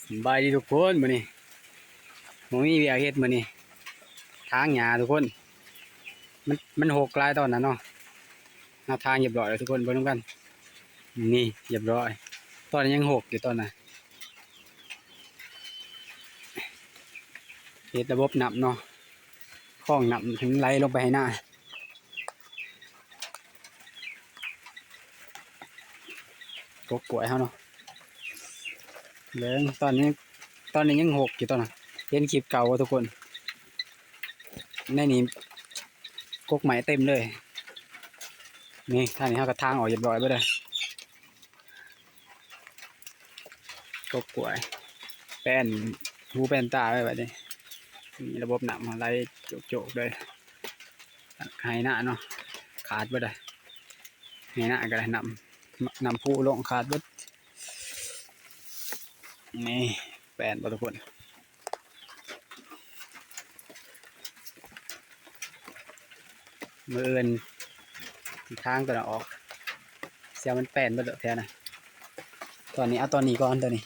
ສະບາຍດີທຸກຄົນ ມື້ນີ້ບໍ່ມີວຽກເຮັດ ມື້ນີ້ຖາງຫຍ້າທຸກຄົນ ມັນ ມັນຮົກຫຼາຍຕອນນັ້ນເນາະ. ເຮົາຖາງຮຽບຮ້ອຍແລ້ວທຸກຄົນ ເບິ່ງນຳກັນ ນີ້ຮຽບຮ້ອຍ. ຕອນນີ້ຍັງຮົກຢູ່ຕອນນັ້ນ ເຮັດລະບົບນ້ຳເນາະ ຄອງນ້ຳໃຫ້ມັນໄຫຼລົງໄປໃຫ້ນາ. ກົກກ້ວຍເຮົາເນາະ ເບິ່ງຕອນນີ້ ຕອນນີ້ຍັງຮົກຢູ່ຕອນນັ້ນ. ເຫັນຄລິບເກົ່າບໍ່ທຸກຄົນ? ໃນນີ້ກົກໄມ້ເຕັມເລີຍ. ນີ້ ທາງນີ້ເຮົາກໍຖາງອອກຮຽບຮ້ອຍເບິດແລ້ວ. ກົກກ້ວຍ ແປນຫູແປນຕາໄວ້ບັດນີ້ ມີລະບົບນ້ຳໃຫ້ໄຫຼໂຈກໆເລີຍ. ໄຮ່ນາເນາະ ຂາດເບິດເລີຍ ໄຮ່ນາກໍໄດ້ ນ້ຳ ນ້ຳພຸລົງຂາດເບິດ. ນີ້ ແປນບໍ່ທຸກຄົນ? ມື້ອື່ນທາງຕົວນັ້ນອອກ ເສຍມັນແປນເບິດແຖວນະ. ຕອນນີ້ເອົາຕອນນີ້ກ່ອນ ຕອນນີ້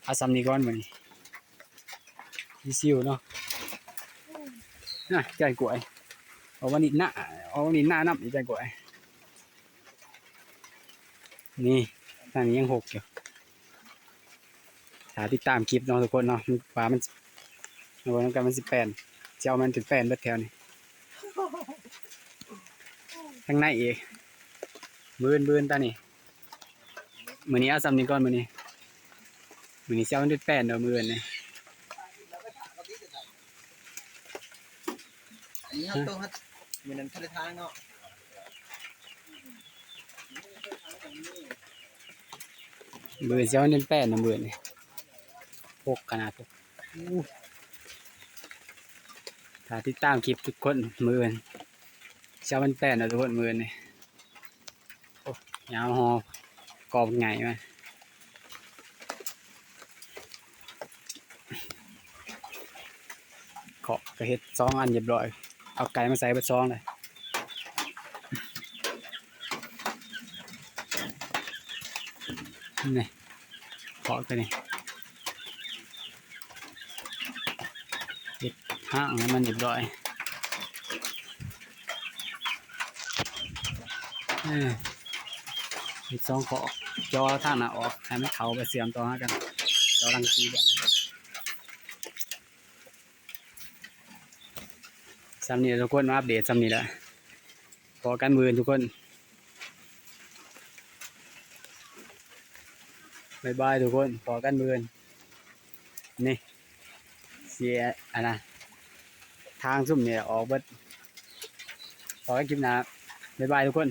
ເອົາສ່ຳນີ້ກ່ອນ ມື້ນີ້ຊິຊິວເນາະ. ນະ ຈານກ້ວຍ ອອກມານີ້ນະ ອອກມານີ້ນະ ນ້ຳອີກ ຈານກ້ວຍ. ນີ້ ທາງນີ້ຍັງຮົກຢູ່ ຖ້າຕິດຕາມຄລິບເນາະທຸກຄົນເນາະ ວ່າມັນ ເບິ່ງນຳກັນ ມັນຊິແປນ ຊິເອົາມັນຈົນແປນເບິດແຖວນີ້ ທາງໃນອີກ. ມື້ອື່ນ ມື້ອື່ນຕານີ້ ມື້ນີ້ເອົາສ່ຳນີ້ກ່ອນ ມື້ນີ້ ມື້ນີ້ຊິເອົາມັນຈົນແປນເດີ ມື້ອື່ນນີ້. ອັນນີ້ເຮົາຕ້ອງ ມື້ນັ້ນທະເລທາງເນາະ ມື້ອື່ນຊິເອົາເງິນແປນນຳ ມື້ອື່ນນີ້ ໂພກຂະໜາດ. ຖ້າຕິດຕາມຄລິບທຸກຄົນ ມື້ອື່ນຊິເອົາເງິນແປນເນາະທຸກຄົນ ມື້ອື່ນນີ້. ໂອ້ ຍາວຫໍ່ ກອບໃຫຍ່ມາ ເຄາະກໍເຮັດສອງອັນຮຽບຮ້ອຍ ເອົາໄກ່ມາໃສ່ເບິດສອງເລີຍ. ນີ້ ເຄາະຕົວນີ້ ເຮັດຫ້າງໃຫ້ມັນຮຽບຮ້ອຍ. ເອີ ເຮັດສອງຂໍ້ ຈໍທາງໜ້າອອກ ໃຫ້ມັນເຂົ້າໄປເຊື່ອມຕໍ່ຫາກັນ ຈໍຫຼັງສີ່ບ່ອນ. ສ່ຳນີ້ແຫຼະທຸກຄົນ ມາອັບເດດສ່ຳນີ້ແຫຼະ ພໍ້ກັນມື້ອື່ນທຸກຄົນ. ບາຍບາຍທຸກຄົນ ພໍ້ກັນມື້ອື່ນ. ນີ້ ເສຍ ອັນນະ ທາງຊຸມນີ້ອອກເບິດ. ພໍ້ກັນຄລິບໜ້າ ບາຍບາຍທຸກຄົນ.